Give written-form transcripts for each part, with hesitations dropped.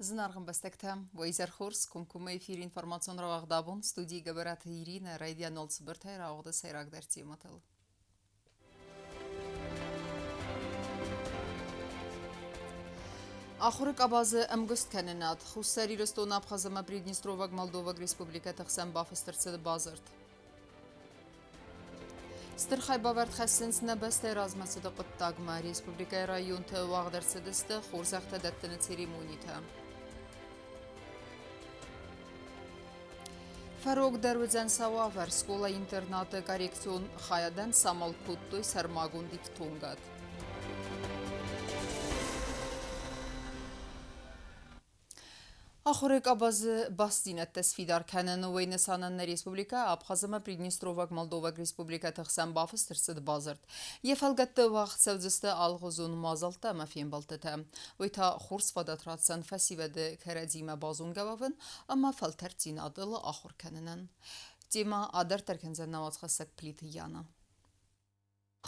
Зынаргъ ӕмбӕстӕгтӕ, уӕ изӕр хорз, комкоммӕ эфиры информацион рауагъд абон студийы Гӕбӕраты Иринӕ райдиан цыбыртӕй рауагъды сӕйрагдӕр темӕтыл. Ахуыры къабазы ӕмгуысткӕнынад Хуссар Ирыстон, Абхаз ӕмӕ Приднестроваг Молдоваг республикӕты хсӕн бафыст ӕрцыд бадзырд. Стыр хайбавӕрд хӕссынц нӕ бӕстӕйы размӕцыды хъуыддагмӕ. Республикӕйы районты уагъд ӕрцыдысты хорзӕхтӕ дӕттыны церемонитӕ. Фӕрогдӕр уыдзӕн сӕ уавӕр. Скъола-интернаты коррекцион хайадӕн самал кодтой сӕрмагонд ифтонгад. Ахуыры къабазы бастдзинӕдтӕ сфидар кӕнын уый нысанӕн нӕ республикӕ Абхаз ӕмӕ Приднестроваг Молдоваг республикӕты хсӕн бафыст ӕрцыд бадзырд. Йӕ фӕлгӕтты уагъд цӕудзысты алыгъуызон мадзӕлттӕ ӕмӕ фембӕлдтытӕ. Уый та хорз фадат ратдзӕн фӕсивӕды кӕрӕдзимӕ базонгӕ уӕвын ӕмӕ фӕлтӕрддзинадыл ахуыр кӕнынӕн. Темӕ адарддӕр кӕндзӕн нӕ уацхӕссӕг Плиты Яна.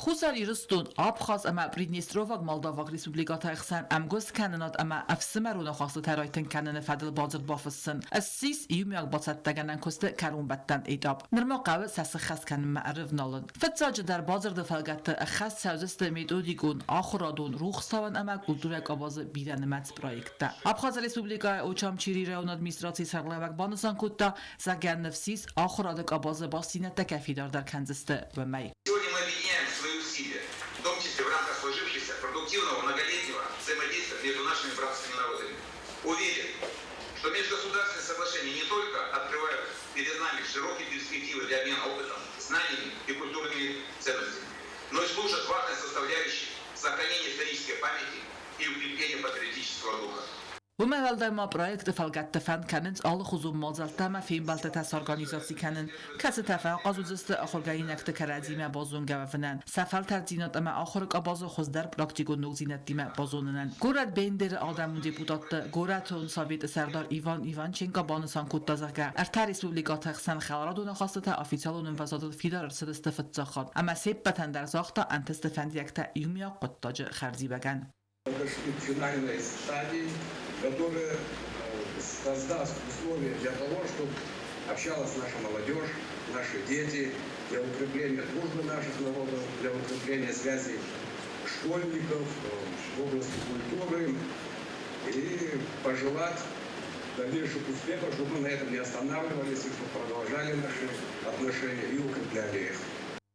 Хуссар Ирыстон, Абхаз ӕмӕ Приднестроваг Молдаваг республикӕты ӕхсӕн ӕмгуысткӕнынад ӕмӕ ӕфсымӕрон ахастытӕ райтынг кӕныны фӕдыл бадзырд бафыссын ссис иумиаг бацӕттӕгӕнӕн куысты кӕронбӕттӕн этап. Нырма хъӕуы сӕ сыххӕст кӕнынмӕ ӕрывналын. Фыццаджыдӕр бадзырды фӕлгӕтты ӕххӕст цӕудзысты методикон, ахуырадон, рухстауӕн ӕмӕ культурӕ къабазы бирӕнымӕц проекттӕ. Абхазы Республикӕйы Очамчири районы администрацийы сӕргълӕууӕг банысан кодта, зӕгъгӕ, ныфс ис, ахуырады къабазы бастдзинӕдтӕ кӕй фидардӕр кӕндзысты, уымӕй. Сегодня мы объединяем свои усилия, в том числе в рамках сложившегося продуктивного многолетнего взаимодействия между нашими братскими народами. Уверен, что межгосударственные соглашения не только открывают перед нами широкие перспективы для обмена опытом, знаниями и культурными ценностями, но и служат важной составляющей сохранения исторической памяти и укрепления патриотического духа. Уымӕй уӕлдай ма проекты фӕлгӕтты фӕнд кӕнынц алыхуызон мадзӕлттӕ ӕмӕ фембӕлдтытӕ сорганизаци кӕнын, кӕцытӕ фӕахъаз уыдзысты ахуыргӕнинӕгты кӕрӕдзимӕ базонгӕ уӕвынӕн, сӕ фӕлтӕрддзинад ӕмӕ ахуыры къабазы хуыздӕр практикон ногдзинӕдтимӕ базонынӕн. Горӕт Бендеры адӕмон депутатты горӕтон советы сӕрдар Иван Иванченко банысан кодта, зӕгъгӕ, ӕртӕ республикӕты хсӕн хӕларадон ахастытӕ официалон ӕмвӕзадыл фидар ӕрцыдысты фыццаг хатт ӕмӕ се ппӕтӕн дӕр загъта ӕнтысты фӕндиӕгтӕ иумиаг хъуыддаджы хӕрзиуӕгӕн. Подошли к финальной стадии, которая создаст условия для того, чтобы общалась наша молодежь, наши дети, для укрепления дружбы наших народов, для укрепления связей школьников в области культуры и пожелать дальнейших успехов, чтобы мы на этом не останавливались и чтобы продолжали наши отношения и укрепляли их.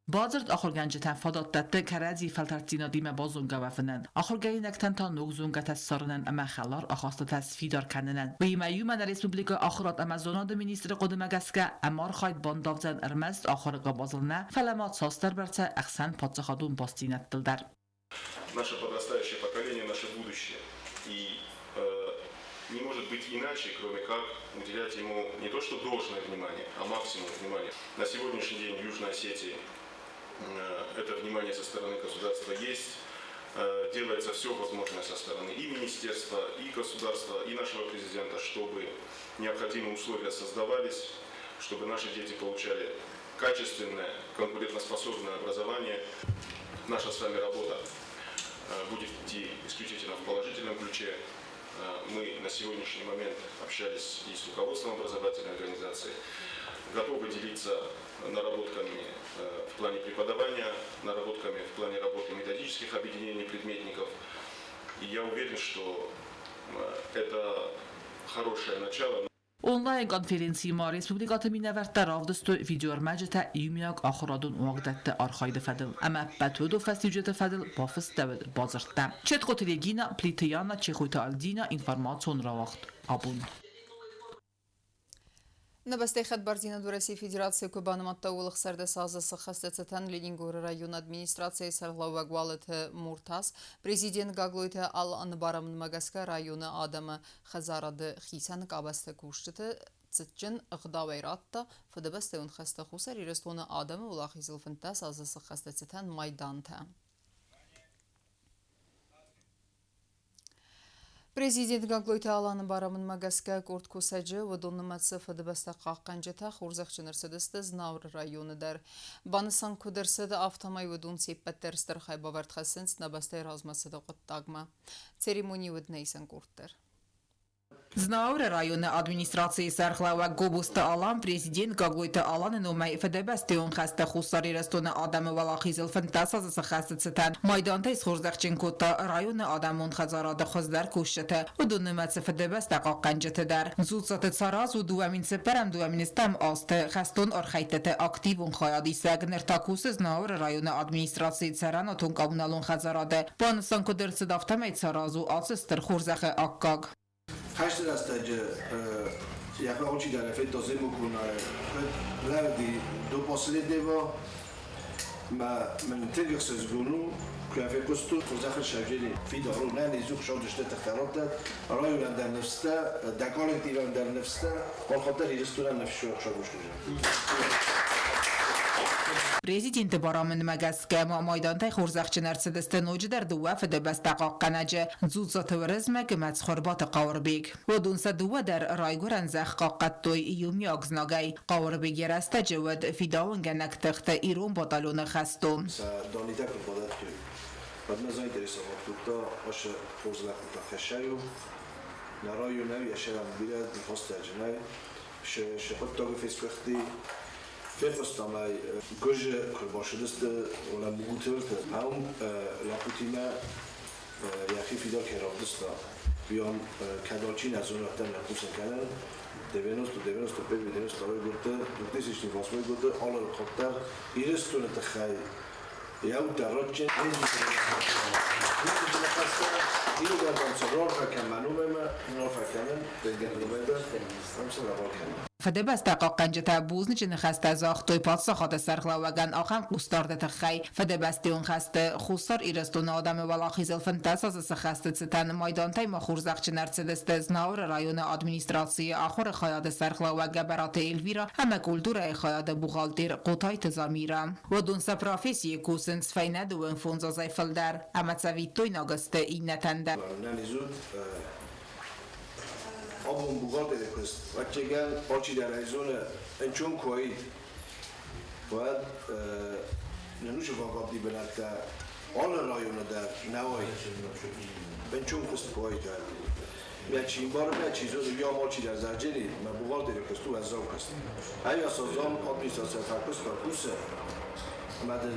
Бадзырд ахуыргӕнджытӕн фадат дӕтты кӕрӕдзи фӕлтӕрддзинадимӕ базонгӕ уӕвынӕн, ахуыргӕнинӕгтӕн та ног зонгӕтӕ ссарынӕн ӕмӕ хӕлар ахастытӕ сфидар кӕнынӕн. Уыимӕ иумӕ нӕ республикӕйы ахуырад ӕмӕ зонады министры хъуыдымӕ гӕсгӕ, ӕмархайд бандавдзӕн ӕрмӕст ахуыры къабазыл нӕ, фӕлӕ ма цасдӕрбӕрцӕй ӕхсӕнпаддзахадон бастдзинӕдтыл дӕр. Наше подрастающее поколение – наше будущее. И не может быть иначе, кроме как уделять ему не то что должное внимание, а максимум внимания. На сегодняшний день в Южной Осетии это внимание со стороны государства есть. Делается все возможное со стороны и министерства, и государства, и нашего президента, чтобы необходимые условия создавались, чтобы наши дети получали качественное, конкурентоспособное образование. Наша с вами работа будет идти исключительно в положительном ключе. Мы на сегодняшний момент общались и с руководством образовательной организации, готовы делиться наработками в плане преподавания, наработками в плане работы методических объединений предметников. И я уверен, что это хорошее начало. Онлайн-конференцийы ма республикӕты минӕвӕрттӕ равдыстой видеоӕрмӕджытӕ иумиаг ахуырадон уагдӕтты архайды фӕдыл ӕмӕ ӕппӕт уыдон фӕстиуджыты фӕдыл бафыстӕуыд бадзырдтӕ. Четкоты Регина, Плиты Яна, Чехойты Альдина, информацион рауагъд абон. Нӕ бӕстӕйы хӕдбардзинад Уӕрӕсейы Федерацийы куы банымадта, ууыл ӕхсӕрдӕс азы сыххӕсты цытӕн Ленингоры районы администрацийы сӕргълӕууӕг Уалыты Муртаз президент Гаглойты Аланы барамындмӕ гӕсгӕ районы адӕмы хӕдзарады хицӕн къабӕзты кусджыты цытджын ӕгъдауӕй радта Фыдыбӕстӕйон хӕсты Хуссар Ирыстоны адӕмы уӕлахизыл 15 азы сыххӕсты цытӕн майдантӕ. Президент Гаглойты Аланы барамындмӕ гӕсгӕ къорд кусӕджы, уыдон нымӕцы Фыдыбӕстӕ хъахъхъӕнджытӕ хорзӕхджын ӕрцыдысты Знауыры районы дӕр. Банысан куыд ӕрцыд, афтӕмӕй уыдон се ппӕт дӕр стыр хайбавӕрд хӕссынц нӕ бӕстӕйы размӕцыды хъуыддагмӕ. Церемони уыд нӕ исӕн къорд дӕр. Знауыры районы администрацийы сӕргълӕууӕг Гобозты Алан президент Гаглойты Аланы номӕй Фыдыбӕстӕйон хӕсты Хуссар Ирыстоны адӕмы уӕлахизыл 15 азы сыххӕсты цытӕн майдантӕй схорзӕхджын кодта районы адӕмон хӕдзарады хуыздӕр кусджыты, уыдон нымӕцы Фыдыбӕстӕ хъахъхъӕнджыты дӕр. Дзуццаты Цараз у 2004-2005 азты хӕстон архӕйдтыты активон хайадисӕг, ныр та кусы Знауыры районы администрацийы цӕрӕнуатон-коммуналон хӕдзарады. Банысан куыд ӕрцыд, афтӕмӕй Цараз у ацы стыр хорзӕхы аккаг. Хӕсты рӕстӕджы йӕхи алчидӕр федта Земукунайы, лӕуди до последнего мӕ мын тынг ӕхсызгон у, куы фехъуыстон, хорзӕхы сӕвзӕри фидар у, нӕ низу хсаудысты тыхтӕраттӕ, районӕн дӕр ныфстӕ, дӕ коллективӕн дӕр ныфстӕ, Алхатдӕр Ирыстонӕн ныфс хсӕвгуысты. Президенты барамындмӕ гӕсгӕ ма майдантӕй хорзӕхджын ӕрцыдысты ноджыдӕр дыууӕ фыдыбӕстӕ хъахъхъӕнӕджы Дзуццаты Уырызмӕг ӕмӕ Цхуырбаты Хъауырбег. Уыдон сӕ дыууӕ дӕр райгуырӕн зӕхх хъахъхъӕдтой иумиаг знагӕй. Хъауырбег йӕ рӕстӕджы уыд фидауынгӕнӕг тыхты ирон батальоны хӕстон. Сӕ данитӕ куы бадӕттой, уӕд мӕ заинтересовать кодта, асы хорз лӕппутӕ хӕссӕй у. Нӕ районӕй йӕ сӕрӕн бирӕ ныхӕстӕджынӕй се хъуыддаги фесгуӕхти. Фехъуыстам ӕй, Гуырдзы куы рбацыдысты уӕлӕ Мугутырты, ам лӕппутимӕ йӕхи фидар кӕй равдыста, уый кӕд алчи нӕ зоны, уӕддӕр нӕ хъусын кӕнӕм. 90, 91, 92 годы, 2008 годы алы хатт дӕр Ирыстоны тыххӕй йӕ уд дӕр радджын. Иугӕр кӕмӕн у ӕмӕ арфӕ кӕнын, Фыдыбӕстӕ хъахъхъӕнджытӕ бузныджы ныхӕстӕ загътой паддзахады сӕргълӕууӕгӕн ахӕм хъусдарды тыххӕй. Фыдыбӕстӕйон хӕсты Хуссар Ирыстоны адӕмы уӕлахизыл 15 азы цы хӕсты цытӕн майдантӕй ма хорзӕхджын ӕрцыдысты Знауыры районы администрацийы ахуыры хайады сӕргълӕууӕг Гӕбӕраты Эльвира ӕмӕ культурӕйы хайады бухгалтер Хъотайты Замирӕ. Уыдон сӕ профессийы кусынц фӕйнӕ 25 азӕй фылдӕр ӕмӕ цӕвиттойнаг сты иннӕтӕн дӕр. Абон бухгалтеры куыст, ӕвӕццӕгӕн, алчидӕр ӕй зоны, ӕнцон куы уаид, уӕд нын уыцы вагӕтти бынӕттӕ алы районы дӕр нӕ уаид. Ӕнцон куыст куы уаид, уӕд. Мӕ чи мбары, мӕ чи зоны, уый ам алчидӕр зӕгъджени, мӕ бухгалтеры куыст у уӕззау куыст. Ӕгас азам администрацийӕ фӕкуыста, кусы, ӕмӕ дын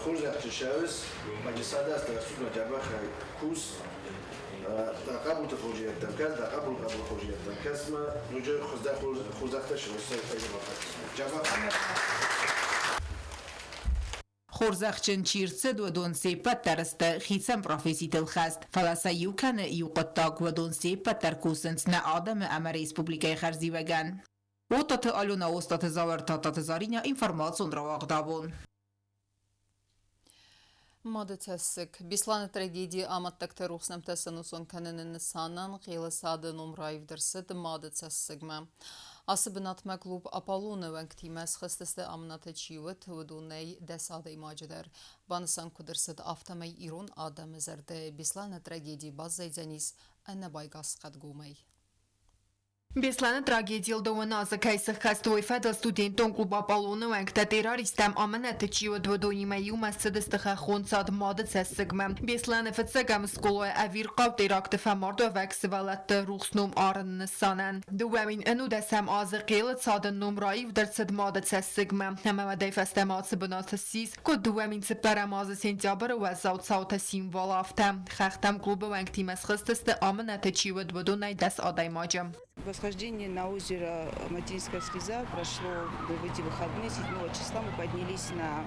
хорзӕхджын сӕвыс, мӕ джы садӕстӕ судмӕ дзӕбӕхӕй кус, дӕ хъӕбулты хорзиӕдтӕм кӕс, дӕ хъӕбулы хъӕбулы хорзиӕдтӕм кӕс мӕ ноджы хуыздӕр хорзӕхтӕ сӕ Хорзӕхджын чи рцыд, уыдон се ппӕт дӕр сты хицӕн професситыл хӕст, фӕлӕ сӕ иу кӕны иу хъуыддаг, уыдон се ппӕт дӕр кусынц нӕ адӕмы ӕмӕ республикӕйы хӕрзиуӕгӕн. Отаты Алена, Остаты Зауыр, Тадтаты Заринӕ, информацион рауагъд абон. Мады цӕссыг. Беслӕны трагедийы амӕттӕгты рухс нӕмттӕ сӕнусон кӕныны нысанӕн Хъелы цады ном раивд ӕрцыд Мады цӕссыгмӕ. Ацы бынатмӕ клуб «Аполлон-ы» уӕнгтимӕ схызтысты амынӕты чи уыд, уыдонӕй 10 адӕймаджы дӕр. Банысан куыд ӕрцыд, афтӕмӕй ирон адӕмы зӕрдӕ Беслӕны трагеди баззайдзӕнис ӕнӕбайгас хъӕдгомӕй. Беслӕны трагедийыл дыууын азы кӕй сыххӕст, уый фӕдыл студентон клуб «Аполлон-ы» уӕнгтӕ террористтӕм амынӕты чи уыд, уыдонимӕ иумӕ ссыдысты хӕххон цад Мады цӕссыгмӕ. Беслӕны фыццӕгӕм скъолайы ӕвирхъау теракты фӕмардуӕвӕг сывӕллӕтты рухс ном арыны нысанӕн. 2011 азы Хъелы цады ном раивд ӕрцыд Мады цӕссыгмӕ. Ӕмӕ уӕдӕй фӕстӕмӕ ацы бынат ссис, куыд 2004 азы сентябры уӕззау цаутӕ символ, афтӕ. Хӕхтӕм клубы уӕнгтимӕ схызтысты амынӕты чи уыд, уыдонӕй 10 адӕймаджы. Восхождение на озеро Материнская слеза прошло в эти выходные. 7 числа мы поднялись на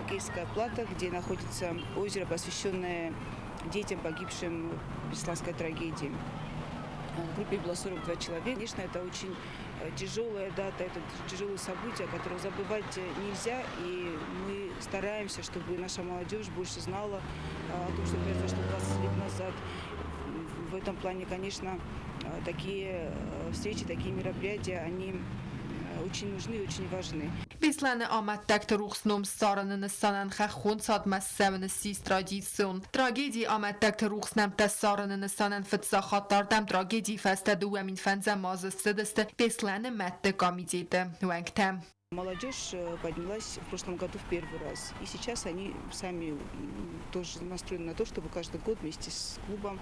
Киевское плато, где находится озеро, посвященное детям, погибшим в Бесланской трагедии. В группе было 42 человека. Конечно, это очень тяжелая дата, это тяжелое событие, которое забывать нельзя. И мы стараемся, чтобы наша молодежь больше знала о том, что произошло 20 лет назад. В этом плане, конечно, такие встречи, такие мероприятия, они очень нужны и очень важны. Беслӕны амӕттӕгты рухс ном ссарыны нысанӕн хӕххон цадмӕ ссӕуын ссис традицион. Трагедийы амӕттӕгты рухс нӕмттӕ ссарыны нысанӕн фыццаг хатт ардӕм трагедийы фӕстӕ 2005 азы ссыдысты Беслӕны мӕдты комитеты уӕнгтӕ. Молодежь поднялась в прошлом году в первый раз. И сейчас они сами тоже настроены на то, чтобы каждый год вместе с клубом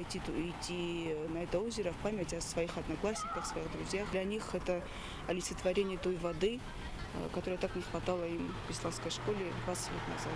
идти на это озеро в память о своих одноклассниках, своих друзьях. Для них это олицетворение той воды, которой так не хватало им в Бесланской школе 20 лет назад.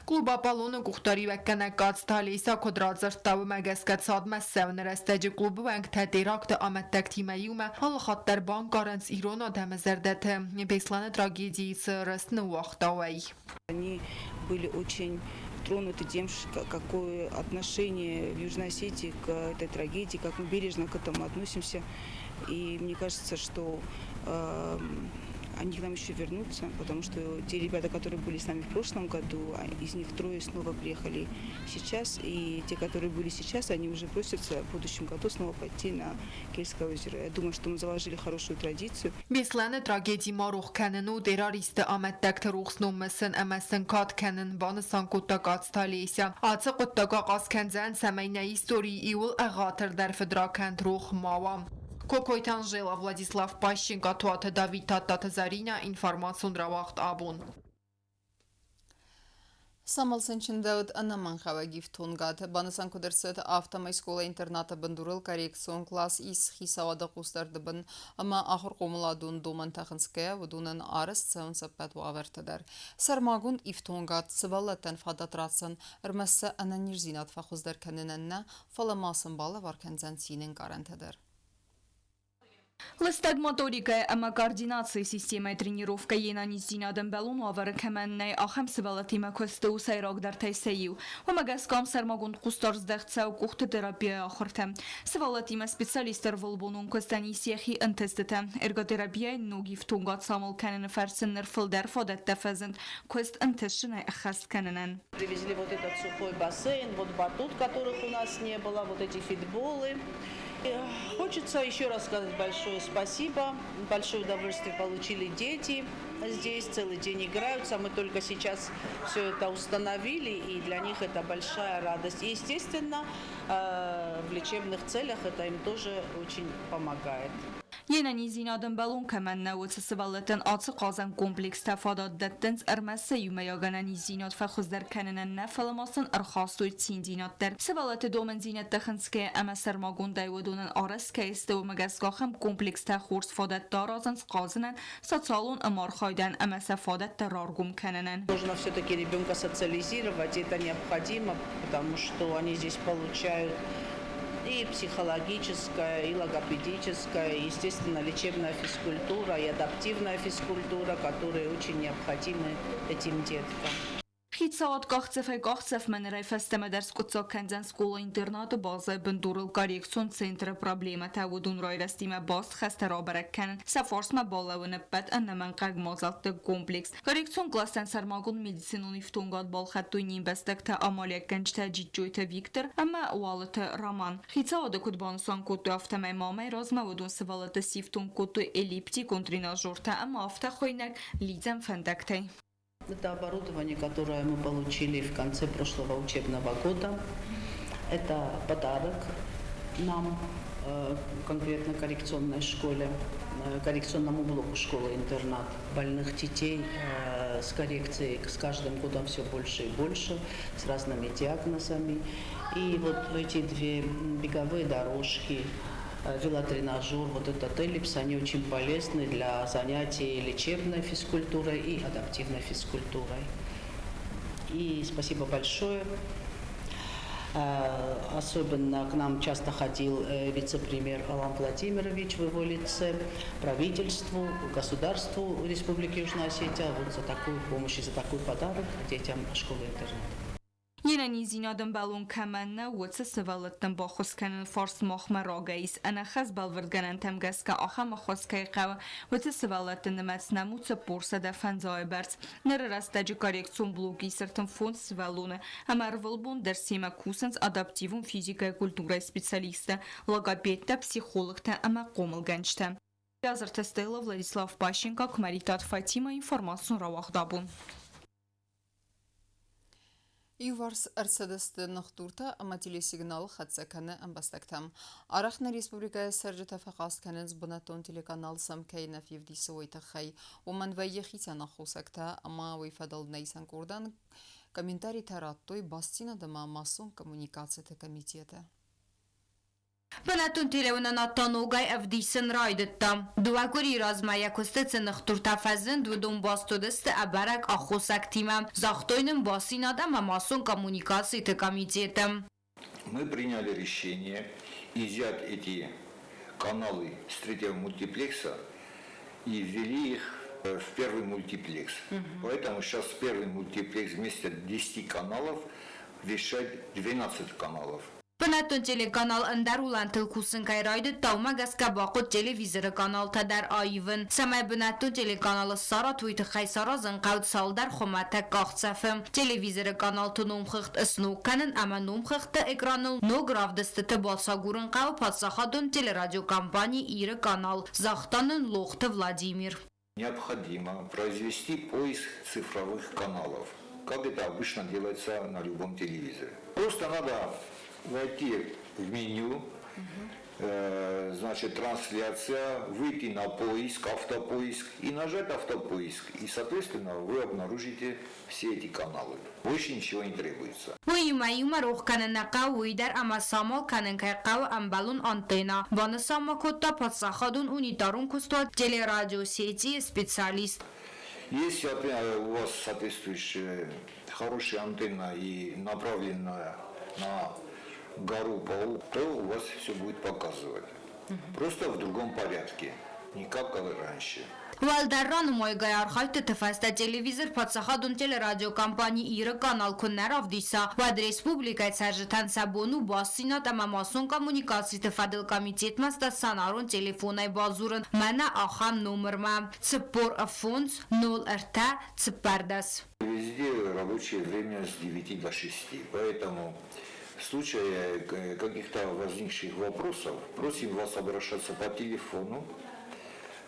Клуб Аполлон-ы къухдариуӕггӕнӕг Къадзты Олеся куыд радзырдта, уымӕ гӕсгӕ цадмӕ ссӕуыны рӕстӕджы клубы уӕнгтӕ теракты амӕттӕгтимӕ иумӕ алыхатт дӕр банкъарынц ирон адӕмы зӕрдӕты, Беслӕны трагедийы цы рыст ныууагъта, уый. Они были очень тронуты тем, какое отношение в Южной Осетии к этой трагедии, как мы бережно к этому относимся. И мне кажется, что они к нам еще вернутся, потому что те ребята, которые были с нами в прошлом году, из них трое снова приехали сейчас, и те, которые были сейчас, они уже просятся в будущем году снова пойти на Кельское озеро. Я думаю, что мы заложили хорошую традицию. Беслӕны трагеди ма рох кӕнын у террористты амӕттӕгты рухс ном мысын ӕмӕ сын кад кӕнын, банысан кодта Къадзты Олеся. Ацы хъуыддаг ахъаз кӕндзӕн, цӕмӕй нӕ историйы иууыл ӕгъатырдӕр фыдракӕнд рох ма уа. Кокойты Анжела, Владислав Пащенко, Туаты Давид, Тадтаты Заринӕ, информацион рауагъд абон. Самал сын чындӕуыд ӕнӕмӕнгхъӕуӕг ифтонгад. Банысан куыд ӕрцыд, афтӕмӕй скъола-интернаты бындурыл коррекцион класс ис хицауады хъусдарды бын ӕмӕ ахуырхъомыладон домӕнтӕ хынцгӕйӕ уыдонӕн арӕзт цӕуынц ӕппӕт уавӕртӕ дӕр. Сӕрмагонд ифтонгад сывӕллӕттӕн фадат ратдзӕн ӕрмӕст сӕ ӕнӕниздзинад фӕхуыздӕр кӕнынӕн нӕ, фӕлӕ ма сын балӕвар кӕндзӕн цины ӕнкъарӕнтӕ дӕр. Лыстӕг моторикӕ ӕмӕ координацийы системӕйы тренировкӕ йе нӕниздзинад ӕмбӕлон уавӕры кӕмӕн нӕй, ахӕм сывӕллӕттимӕ куысты у сӕйрагдӕртӕй сӕ иу. Уымӕ гӕсгӕ ам сӕрмагонд хъусдард здӕхт цӕуы къухты терапияйы ахуыртӕм. Сывӕллӕттимӕ специалисты ӕрвылбонон куыстӕн ис йӕхи ӕнтыстытӕ. Эрготерапияйы ног ифтонгад самал кӕныны фӕрцы ныр фылдӕр фадӕттӕ фӕзынд куыст ӕнтыстджынӕй ӕххӕст кӕнынӕн. Привезли вот этот сухой бассейн, вот батут, которых у нас не было, вот эти фитболы. Хочется еще раз сказать большое спасибо. Большое удовольствие получили дети здесь, целый день играются. Мы только сейчас все это установили, и для них это большая радость. И, естественно, в лечебных целях это им тоже очень помогает. Йе нӕниздзинад ӕмбӕлон кӕмӕн нӕ, уыцы сывӕллӕттӕн ацы хъазӕн комплекстӕ фадат дӕттынц ӕрмӕст сӕ иумӕйаг ӕнӕниздзинад фӕхуыздӕр кӕнынӕн нӕ, фӕлӕ ма сын ӕрхастой циндзинад дӕр. Сывӕллӕтты домӕндзинӕдтӕ хынцгӕйӕ ӕмӕ сӕрмагондӕй уыдонӕн арӕзт кӕй сты, уымӕ гӕсгӕ ахӕм комплекстӕ хорз фадӕттӕ аразынц хъазынӕн, социалон ӕмархайдӕн ӕмӕ сӕ фадӕттӕ раргом кӕнынӕн. Нужно все-таки ребенка социализировать, это необходимо, потому что они здесь получают и психологическая, и логопедическая, и, естественно, лечебная физкультура, и адаптивная физкультура, которые очень необходимы этим деткам. Хицауад къахдзӕфӕй къахдзӕфмӕ нырӕй фӕстӕмӕ дӕр скъуыддзаг кӕндзӕн скъола-интернаты базӕйы бындурыл коррекцион центры проблемӕтӕ, уыдон райрӕзтимӕ баст хӕстӕ рабӕрӕг кӕнын, сӕ фарсмӕ балӕууын ӕппӕт ӕнӕмӕнгхъӕуӕг мадзӕлтты комплекс. Коррекцион къластӕн сӕрмагонд медицинон ифтонгад балхӕдтой не мбӕстӕгтӕ амалиуӕггӕнджытӕ Джиджджойты Виктор ӕмӕ Уалыты Роман. Хицауады куыд банысан кодтой, афтӕмӕй ма амӕй размӕ уыдон сывӕллӕтты сифтонг кодтой эллиптикон тренажертӕ ӕмӕ афтӕ хуыйнӕг лидзӕн фӕндӕгтӕй. Это оборудование, которое мы получили в конце прошлого учебного года. Это подарок нам, конкретно коррекционной школе, коррекционному блоку школы-интернат. Больных детей с коррекцией с каждым годом все больше и больше, с разными диагнозами. И вот эти две беговые дорожки, велотренажер, вот этот эллипс, они очень полезны для занятий лечебной физкультурой и адаптивной физкультурой. И спасибо большое. Особенно к нам часто ходил вице-премьер Алан Владимирович в его лице, правительству, государству Республики Южная Осетия вот за такую помощь и за такой подарок детям школы-интерната. Йе нӕниздзинад ӕмбӕлон кӕмӕн нӕу, уыцы сывӕллӕттӕн баххуыс кӕныны фарст махмӕ рагӕй ис. Ӕнӕхӕс бӕлвырдгӕнӕнтӕм гӕсгӕ ахӕм ӕххуыс кӕй хъӕуы, уыцы сывӕллӕтты нымӕц нӕм у 450-ы бӕрц. Ныры рӕстӕджы коррекцион блок ис 35 сывӕллоны ӕмӕ ӕрвылбон дӕр семӕ кусынц адаптивон физикӕйы культурӕйы специалисттӕ, логопедтӕ, психологтӕ ӕмӕ хъомылгӕнджытӕ. Бязырты Стелла, Владислав Пащенко, Куымӕридтаты Фатимӕ, информацион рауагъд абон. Иуварс ӕрцыдысты ныхдуртӕ ӕмӕ телесигнал хӕццӕ кӕны ӕмбӕстӕгтӕм. Арӕх нӕ республикӕйы цӕрджытӕ фӕхъаст кӕнынц, бынӕттон телеканал сӕм кӕй нӕ февдисы, уый тыххӕй. Уымӕн вӕййы хицӕн аххосӕгтӕ ӕмӕ уый фӕдыл нӕ исӕн къордӕн комментаритӕ радтой бастдзинад ӕмӕ массон коммуникациты комитеты. Бынӕттон телеуынынад та ногӕй ӕвдисын райдыдта. Дыууӕ къуырийы размӕ йӕ куысты цы ныхдуртӕ фӕзынд, уыдон баст уыдысты ӕбӕрӕг аххосӕгтимӕ, загътой нын бастдзинад ӕмӕ массон коммуникациты комитеты. Мы приняли решение изъять эти каналы с третьего мультиплекса и ввели их в первый мультиплекс. Поэтому сейчас первый мультиплекс вместо 10 каналов вещает 12 каналов. Бынӕттон телеканал ӕндӕр уылӕнтыл кусын кӕй райдыдта, уымӕ гӕсгӕ бахъуыд телевизоры каналтӕ дӕр аивын. Цӕмӕй бынӕттон телеканалы ссарат, уый тыххӕй саразын хъӕуы цалдӕр хуымӕтӕг къахдзӕфы. Телевизоры каналты номхыгъд сног кӕнын ӕмӕ номхыгъдты экраныл ног равдыстыты бацагурын хъӕуы паддзахадон телерадиокомпани Иры канал, загъта нын Лохты Владимир. Необходимо произвести поиск цифровых каналов, как это обычно делается на любом телевизоре. Просто надо войти в меню, значит, трансляция, выйти на поиск, автопоиск и нажать автопоиск. И, соответственно, вы обнаружите все эти каналы. Больше ничего не требуется. Уыимӕ иумӕ рох кӕнын нӕ хъӕуы уый дӕр, ӕмӕ самал кӕнын кӕй хъӕуы ӕмбӕлон антеннӕ, банысан ма кодта паддзахадон унитарон куыстуат телерадиосети-йы специалист. Если у вас соответствующая хорошая антенна и направленная на гору Паук, то у вас все будет показывать. Просто в другом порядке, не как раньше. Уӕлдӕр ранымайгӕ архайдтыты фӕстӕ телевизор паддзахадон телерадиокомпани Иры канал куы нӕ равдиса, уӕд республикӕйы цӕрджытӕн сӕ бон у бастдзинад ӕмӕ массон коммуникациты фӕдыл комитетмӕ стационарон телефонӕй бадзурын мӕнӕ ахӕм номырмӕ: 45 03 14. Везде рабочее время с 9 до 6, поэтому в случае каких-то возникших вопросов просим вас обращаться по телефону,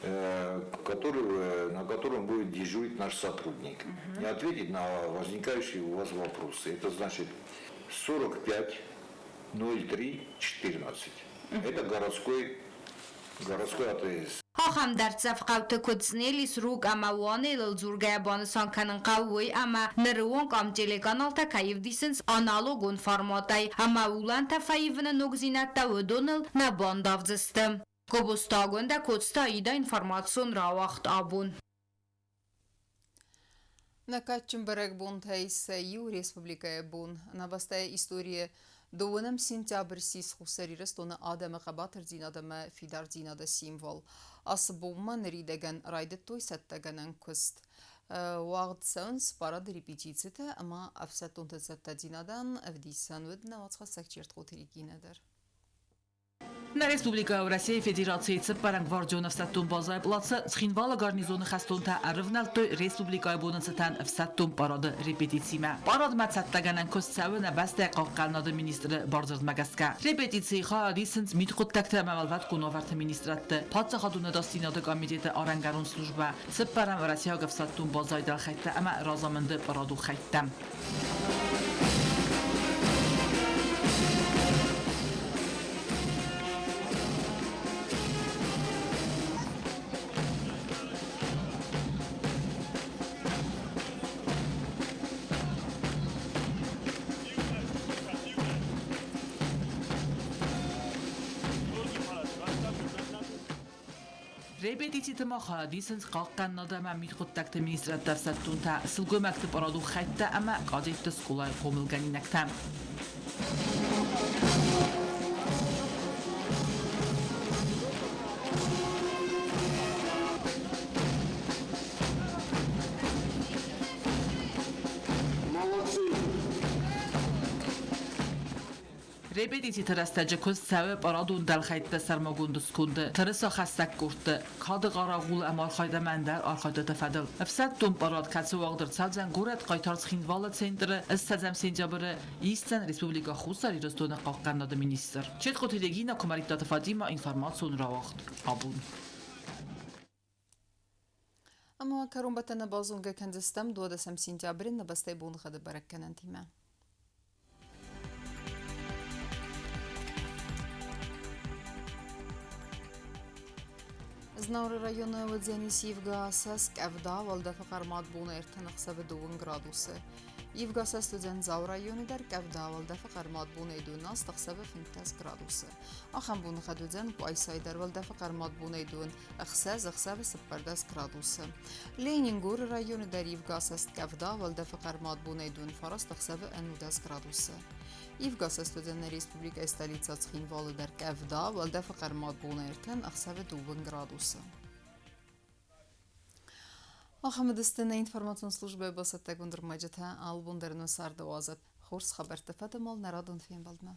на котором будет дежурить наш сотрудник и ответить на возникающие у вас вопросы. Это значит 45 03 14. Это городской АТС. Ахӕм дӕрддзӕф хъӕуты куыд Цънелис, Рукъ ӕмӕ Уанелыл дзургӕйӕ банысан кӕнын хъӕуы уый, ӕмӕ ныры онг ам телеканалтӕ кӕй ӕвдисынц аналогон форматӕй, ӕмӕ уылӕнтӕ фӕивыны ногдзинӕдтӕ уыдоныл нӕ бандавдзысты. Гобозты Агуындӕ, Коцты Аидӕ, информацион рауагъд «Абон». Нӕ кадджын бӕрӕгбонтӕй сӕ иу Республикӕйы бон. Нӕ бӕстӕйы историйы 2 сентябрь ссис Хуссар Ирыстоны адӕмы хъӕбатырдзинад ӕмӕ фидардзинады символ. Ацы бонмӕ ныридӕгӕн райдыдтой цӕттӕгӕнӕн куыст. Уагъд цӕуынц парады репетицитӕ ӕмӕ ӕфсӕддонты цӕттӕдзинадӕн ӕвдисӕн уыд нӕ уацхӕссӕг Чертхъоты Регинӕ дӕр. Нӕ республикӕ Уӕрӕсейы Федерацийы цыппӕрӕм гвардион ӕфсӕддон базӕйы плацы Цхинвалы гарнизоны хӕстонтӕ ӕрывнӕлдтой республикӕйы боны цытӕн ӕфсӕддон парады репетицимӕ. Парадмӕ цӕттӕгӕнӕн куыст цӕуы нӕ бӕстӕйы хъахъхъӕнынады министры бардзырдмӕ гӕсгӕ. Репетицийы хайад исынц мидхъуыддӕгты ӕмӕ уӕлвӕткон уавӕрты министрадты, паддзахадон ӕдасдзинады комитеты арӕнгӕрон службӕ, цыппӕрӕм уӕрӕсейаг ӕфсӕддон базӕйы дӕлхӕйттӕ ӕмӕ разамынды парадон хӕйттӕ. Репетициты ма хайад исынц хъахъхъӕнынад ӕмӕ мидхъуыддӕгты министрадты ӕфсӕддонтӕ, сылгоймӕгты парадон хӕйттӕ ӕмӕ кадетты скъолайы хъомылгӕнинӕгтӕ. Молодцы! Репетициты рӕстӕджы куыст цӕуы парадон дӕлхӕйтты сӕрмагонд сконды, тырысахӕссӕг къордты, кады хъарагъулы ӕмархайд ӕмӕ ӕндӕр архайдтыты фӕдыл. Ӕфсӕддон парад, кӕцы уагъд ӕрцӕудзӕн горӕт Хъайтар Цхинвалы центры 20 сентябры, исдзӕн Республикӕ Хуссар Ирыстоны хъахъхъӕнынады министр. Четхъоты Регина, Куымӕридтаты Фатимӕ, информацион рауагъд «Абон». Ӕмӕ кӕронбӕттӕны базонгӕ кӕндзыстӕм 12 сентябры нӕ бӕстӕйы боныгъӕды бӕрӕггӕнӕнтимӕ. Знауыры районы уыдзӕнис ивгӕ асӕст къӕвда, уӕлдӕфы хъӕрмад бон 32 градусы. Ивгӕ асӕст уыдзӕн Дзауы районы дӕр къӕвда, уӕлдӕфы хъӕрмад бонӕй 28, ӕхсӕвы 15 градусы. Ахӕм боныхъӕд уыдзӕн Къуайсайы дӕр, уӕлдӕфы хъӕрмад бонӕй 26, ӕхсӕвы 14 градусы. Ленингоры районы дӕр ивгӕ асӕст къӕвда, уӕлдӕфы хъӕрмад бонӕй 29, ӕхсӕвы 19 градусы. Ивгӕ асӕст уыдзӕн нӕ республикӕйы столицӕ Цхинвалы дӕр къӕвда, уӕлдӕфы хъӕрмад бон 30, ӕхсӕвы 2 градусы. Ахӕм уыдысты нӕ информацион службӕйы бацӕттӕгонд ӕрмӕджытӕ. Алы бон дӕр нын царды уадзӕд хорз хабӕрттӕ фӕдыл нӕ радон фембӕлдмӕ.